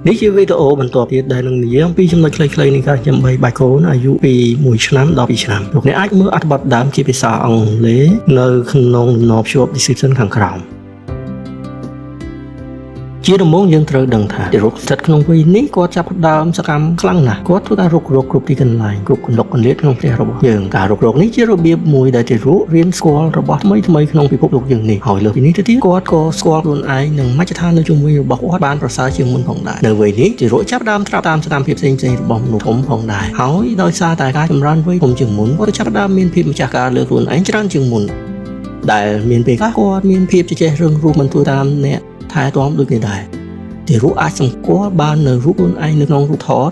នេះជាវីដេអូបន្ទាប់ទៀតដែលនឹងនិយាយអំពីចំណុចខ្លីៗនៃការចិញ្ចឹមបីបាច់កូនអាយុពី1ឆ្នាំដល់2ឆ្នាំលោកអ្នកអាចមើលអត្ថបទដើមជាភាសាអង់គ្លេសនៅក្នុងតំណភ្ជាប់ description ខាងក្រោមជាដំបូងយើងត្រូវដឹងថាទារកស្ថិតក្នុងវ័យនេះគាត់ចាប់ផ្ដើមសកម្មខ្លាំងណាស់គាត់ធ្វើការរុករកគ្រប់ទីកន្លែងគ្រប់កន្លុកកន្លៀតក្នុងផ្ទះរបស់យើងការរុករកនេះជារបៀបមួយដែលទារករៀនស្គាល់របស់ថ្មីថ្មីក្នុងពិភពលោកយើងនេះហើយលើសពីនេះទៅទៀតគាត់ក៏ស្គាល់ខ្លួនឯងនិងមជ្ឈដ្ឋាននៅជុំវិញរបស់គាត់បានប្រសើរជាងមុនផងដែរនៅវ័យនេះទារកចាប់ផ្ដើមត្រាប់តាមសកម្មភាពផ្សេងៗរបស់មនុស្សធំផងដែរហើយដោយសារតែការចម្រើនវ័យធំជាងមុនគាត់ចាប់ផ្ដើមមានភាពម្ចាស់ការលើខ្លួនឯងច្រើនជាងមុនដែលមានពេលខ្លះគាត់មានភាពជជែករឿងរូបមិនធ្វើតាមអ្នកថែទាំដូចគ្នាដែរទារកអាចសម្គាល់បាននៅរូបខ្លួនឯងនៅក្នុងរូបថត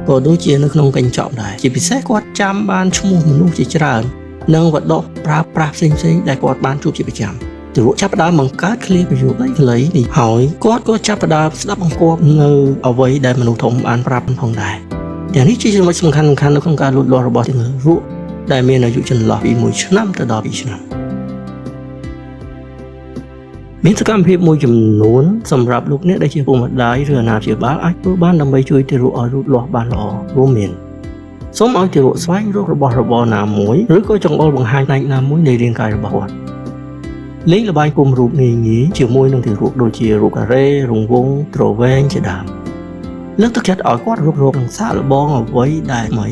ក៏ដូចជានៅក្នុងកញ្ចក់ដែរជាពិសេសគាត់ចាំបានឈ្មោះមនុស្សជាច្រើននិងវត្ថុប្រើប្រាស់ផ្សេងៗដែលគាត់បានជួបជាប្រចាំទារកចាប់ផ្ដើមបង្កើតឃ្លាប្រយោគខ្លីៗនេះហើយគាត់ក៏ចាប់ផ្ដើមស្ដាប់បង្គាប់នៅអ្វីដែលមនុស្សធំបានប្រាប់ផងដែរទាំងនេះជាចំណុចសំខាន់ៗនៅក្នុងការលូតលាស់របស់ទារកដែលមានអាយុចន្លោះពី1ឆ្នាំទៅដល់2ឆ្នាំមានសកម្មភាពមួយចំនួនសម្រាប់លោកអ្នកដែលជាពុកម្ដាយឬអាណាព្យាបាលអាចធ្វើបានដើម្បីជួយទារកឲ្យលូតលាស់បានល្អរួមមានសូមឲ្យទារកស្វែងរករបស់របរណាមួយឬក៏ចង្អុលបង្ហាញផ្នែកណាមួយនៃរាងកាយរបស់គាត់លេងល្បែងគុំរូបងាយៗជាមួយនឹងទារកដូចជារូបការ៉េរង្វង់ទ្រវែងជាដើមលើកទឹកចិត្តឲ្យគាត់រុករកនិងសាកល្បងអ្វីដែលថ្មី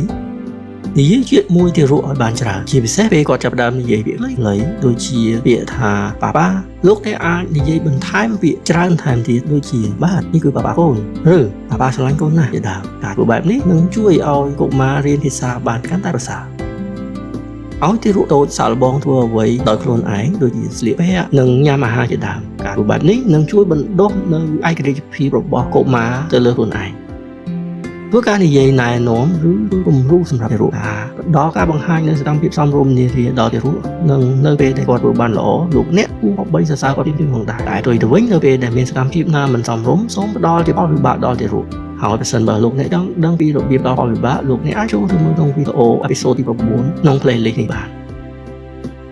និយាយជាមួយទារកឲ្យបានច្រើនជាពិសេសពេលគាត់ចាប់ផ្ដើមនិយាយពាក្យខ្លីៗដូចជាពាក្យថាប៉ាប៉ាលោកអ្នកអាចនិយាយបន្ថែមពាក្យច្រើនថែមទៀតដូចជាបាទនេះគឺប៉ាប៉ាកូនឬប៉ាប៉ាស្រឡាញ់កូនណាស់ជាដើមការធ្វើបែបនេះនឹងជួយឲ្យកុមាររៀនភាសាបានកាន់តែប្រសើរឲ្យទារកតូចសាកល្បងធ្វើអ្វីដោយខ្លួនឯងដូចជាស្លៀកពាក់និងញ៉ាំអាហារជាដើមការធ្វើបែបនេះនឹងជួយបណ្ដុះនូវឯករាជ្យភាពរបស់កុមារទៅលើខ្លួនឯងធ្វើការនិយាយណែនាំឬគំរូសម្រាប់ទារកការផ្ដល់ការបង្ហាញនៅសកម្មភាពសមរម្យនានាដល់ទារកនិងនៅពេលដែលគាត់ធ្វើបានល្អលោកអ្នកគួរបីសរសើរគាត់ភ្លាមៗផងដែរតែផ្ទុយទៅវិញនៅពេលដែលមានសកម្មភាពណាមិនសមរម្យសូមផ្ដល់ជាផលវិបាកដល់ទារកហើយប្រសិនបើលោកអ្នកចង់ដឹងពីរបៀបដល់ផលវិបាកលោកអ្នកអាចចូលទៅមើលក្នុងវីដេអូ episode ទី9ក្នុង playlist នេះបាន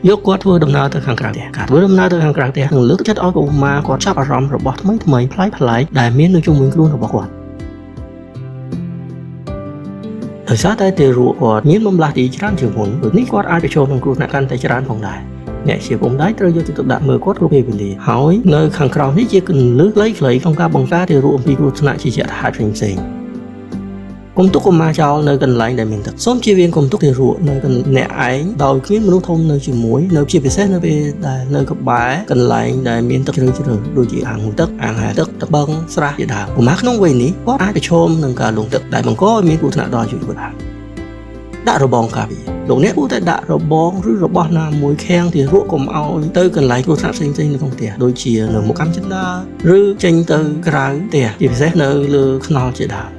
យកគាត់ធ្វើដំណើរទៅខាងក្រៅផ្ទះការធ្វើដំណើរទៅខាងក្រៅផ្ទះនឹងលើកទឹកចិត្តឲ្យកុមារគាត់ចាប់អារម្មណ៍របស់ថ្មីថ្មីប្លែកៗដែលមាននៅជុំវិញខ្លួនរបស់គាត់ដោយសារតែទារកគាត់មានបំលាស់ទីច្រើនជាងមុនដូចនេះគាត់អាចប្រឈមនឹងគ្រោះថ្នាក់កាន់តែច្រើនផងដែរអ្នកជាពុកម្ដាយត្រូវយកចិត្តទុកដាក់មើលគាត់គ្រប់ពេលវេលាហើយនៅខាងក្រោមនេះជាគន្លឹះខ្លីៗក្នុងការបង្ការទារកអំពីគ្រោះថ្នាក់ជាយថាហេតុផ្សេងៗកុំទុកកុមារចោលនៅកន្លែងដែលមានទឹកសូមជៀសវាងកុំទុកទារកនៅអ្នកឯងដោយគ្មានមនុស្សធំនៅជាមួយនៅជាពិសេសនៅពេលដែលនៅក្បែរកន្លែងដែលមានទឹកជ្រៅៗដូចជាអាងហូរទឹកអាងហែលទឹកទឹកបឹងស្រះជាដើមកុមារក្នុងវ័យនេះគាត់អាចប្រឈមនឹងការលង់ទឹកដែលបង្កឲ្យមានគ្រោះថ្នាក់ដល់អាយុជីវិតបានដាក់របងការពារលោកអ្នកគួរតែដាក់របងឬរបស់ណាមួយខាំងទារកកុំឲ្យទៅកន្លែងគ្រោះថ្នាក់ផ្សេងៗនៅក្នុងផ្ទះដូចជានៅមុខកាំជណ្ដើរឬចេញទៅក្រៅផ្ទះជាពិសេសនៅលើថ្នល់ជាដើម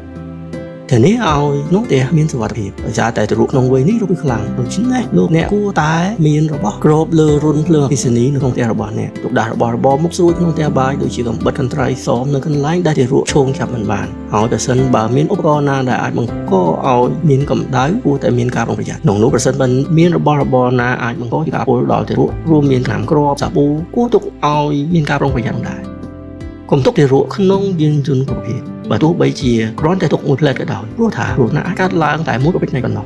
ធានាឲ្យក្នុងផ្ទះមានសុវត្ថិភាពដោយសារតែទារកក្នុងវ័យនេះរកខ្លាំងដូច្នេះលោកអ្នកគួរតែមានរបស់គ្របលើរន្ធភ្លើងអគ្គិសនីនៅក្នុងផ្ទះរបស់អ្នកទុកដាក់របស់របរមុខស្រួចក្នុងផ្ទះបាយដូចជាកាំបិតកន្ត្រៃសមនៅកន្លែងដែលទារកឈោងចាប់មិនបានហើយប្រសិនបើមានឧបករណ៍ណាដែលអាចបង្កឲ្យមានកម្ដៅគួរតែមានការប្រុងប្រយ័ត្នក្នុងនោះប្រសិនបើមានរបស់របរណាអាចបង្កជាការពុលដល់ទារករួមមានថ្នាំគ្រាប់សាប៊ូគួរទុកឲ្យមានការប្រុងប្រយ័ត្នដែរកុំទុកទារកក្នុងយានយន្តគ្រប់ប្រភេទបើទោះបីជាគ្រាន់តែទុកមួយផ្លែតក៏ដោយព្រោះថាគ្រោះថ្នាក់អាចកើតឡើងតែមួយប្រភេទនេះប៉ុណ្ណោះ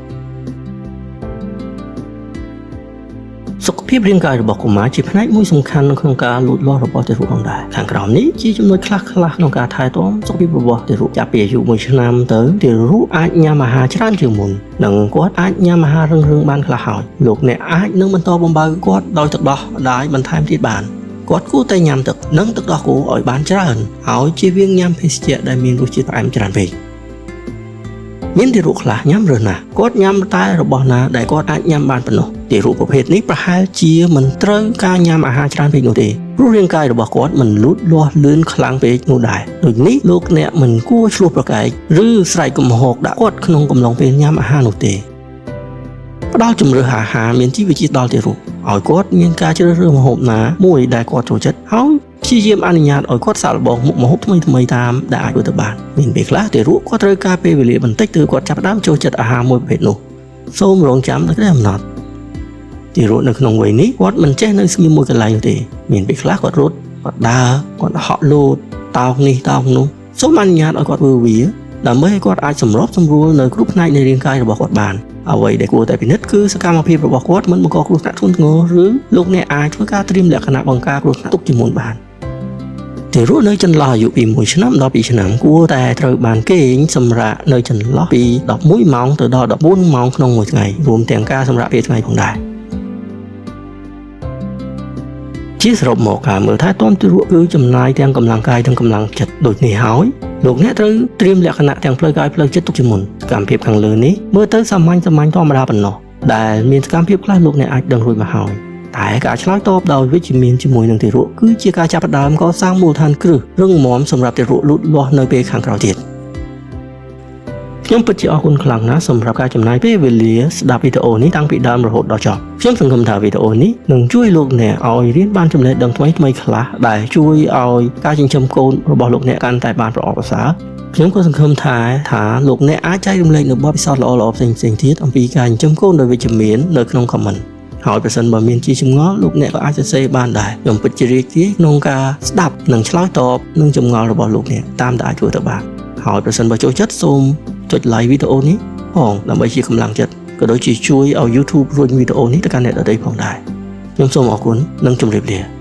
សុខភាពរាងកាយរបស់កុមារជាផ្នែកមួយសំខាន់នៅក្នុងការលូតលាស់របស់ទារកផងដែរខាងក្រោមនេះជាចំណុចខ្លះៗក្នុងការថែទាំសុខភាពរបស់ទារកចាប់ពីអាយុ1ឆ្នាំទៅទារកអាចញ៉ាំអាហារច្រើនជាងមុននិងគាត់អាចញ៉ាំអាហាររឹងៗបានខ្លះហើយលោកអ្នកអាចនឹងបន្តបំបៅគាត់ដោយទឹកដោះម្ដាយបន្ថែមទៀតបានគាត់គួរតែញ៉ាំទឹកនិងទឹកដោះគោឲ្យបានច្រើនហើយជៀសវាងញ៉ាំភេសជ្ជៈដែលមានរសជាតិផ្អែមច្រើនពេកមានទារកខ្លះញ៉ាំរើសណាស់គាត់ញ៉ាំតែរបស់ណាដែលគាត់អាចញ៉ាំបានប៉ុណ្ណោះទារកប្រភេទនេះប្រហែលជាមិនត្រូវការញ៉ាំអាហារច្រើនពេកនោះទេព្រោះរាងកាយរបស់គាត់មិនលូតលាស់លឿនខ្លាំងពេកនោះដែរដូចនេះលោកអ្នកមិនគួរឈ្លោះប្រកែកឬស្រែកគំហកដាក់គាត់ក្នុងកំឡុងពេលញ៉ាំអាហារនោះទេផ្ដល់ជម្រើសអាហារមានជីវជាតិដល់ទារកឲ្យគាត់មានការជ្រើសរើសម្ហូបណាមួយដែលគាត់ចូលចិត្តហើយព្យាយាមអនុញ្ញាតឲ្យគាត់សាកល្បងមុខម្ហូបថ្មីៗតាមដែលអាចធ្វើទៅបានមានពេលខ្លះទារកគាត់ត្រូវការពេលវេលាបន្តិចទើបគាត់ចាប់ផ្ដើមចូលចិត្តអាហារមួយប្រភេទនោះសូមរងចាំដល់កំណត់ទារកនៅក្នុងវ័យនេះគាត់មិនចេះនៅស្ងៀមមួយកន្លែងនោះទេមានពេលខ្លះគាត់រត់គាត់ដើរគាត់ហក់លោតតោងនេះតោងនោះ សូមអនុញ្ញាតឲ្យគាត់ធ្វើវាដើម្បីឲ្យគាត់អាចសម្របសម្រួលនៅគ្រប់ផ្នែកនៃរាងកាយរបស់គាត់បានអ្វីដែលគួរតែពិនិត្យគឺសកម្មភាពរបស់គាត់មិនបង្កគ្រោះថ្នាក់ធ្ងន់ធ្ងរឬលោកអ្នកអាចធ្វើការត្រៀមលក្ខណៈបង្ការគ្រោះថ្នាក់ទុកជាមុនបានទារកនៅចន្លោះអាយុពី1ឆ្នាំដល់2ឆ្នាំគួរតែត្រូវបានគេងសម្រាកនៅចន្លោះពី11ម៉ោងទៅដល់14ម៉ោងក្នុងមួយថ្ងៃរួមទាំងការសម្រាកពេលថ្ងៃផងដែរជាសរុបមកការមើលថែទាំទារកគឺចំណាយទាំងកម្លាំងកាយនិងកម្លាំងចិត្តដូចនេះហើយលោកអ្នកត្រូវត្រៀមលក្ខណៈទាំងផ្លូវកាយផ្លូវចិត្តទុកជាមុនសកម្មភាពខាងលើនេះមើលទៅសាមញ្ញសាមញ្ញធម្មតាប៉ុណ្ណោះដែលមានសកម្មភាពខ្លះលោកអ្នកអាចដឹងរួចមកហើយតែការឆ្លើយតបដោយវិជ្ជមានជាមួយនឹងទារកគឺជាការចាប់ផ្ដើមកសាងមូលដ្ឋានគ្រឹះរឹងមាំសម្រាប់ទារកលូតលាស់នៅពេលខាងក្រោយទៀតខ្ញុំពិតជាអរគុណខ្លាំងណាស់សម្រាប់ការចំណាយពេលវេលាស្ដាប់វីដេអូនេះតាំងពីដើមរហូតដល់ចប់ខ្ញុំសង្ឃឹមថាវីដេអូនេះនឹងជួយលោកអ្នកឲ្យរៀនបានចំណេះដឹងថ្មីៗខ្លះដែលជួយឲ្យការចិញ្ចឹមកូនរបស់លោកអ្នកកាន់តែបានប្រសើរខ្ញុំក៏សង្ឃឹមថាថាលោកអ្នកអាចចែករំលែកនូវបទពិសោធន៍ល្អៗផ្សេងៗទៀតអំពីការចិញ្ចឹមកូនដោយវិជ្ជមាននៅក្នុង comment ហើយប្រសិនបើមានជាចម្ងល់លោកអ្នកក៏អាចសរសេរបានដែរខ្ញុំពិតជារីករាយក្នុងការស្ដាប់និងឆ្លើយតបនឹងចម្ងល់របស់លោកអ្នកតាមដែលអាចធ្វើទៅបានហើយប្រសិនបើចូលចិត្តសូមចុច like វីដេអូនេះផងដើម្បីជាកម្លាំងចិត្តក៏ដូចជាជួយឲ្យ YouTube រុញវីដេអូនេះទៅកាន់អ្នកដទៃផងដែរខ្ញុំសូមអរគុណនិងជម្រាបលា។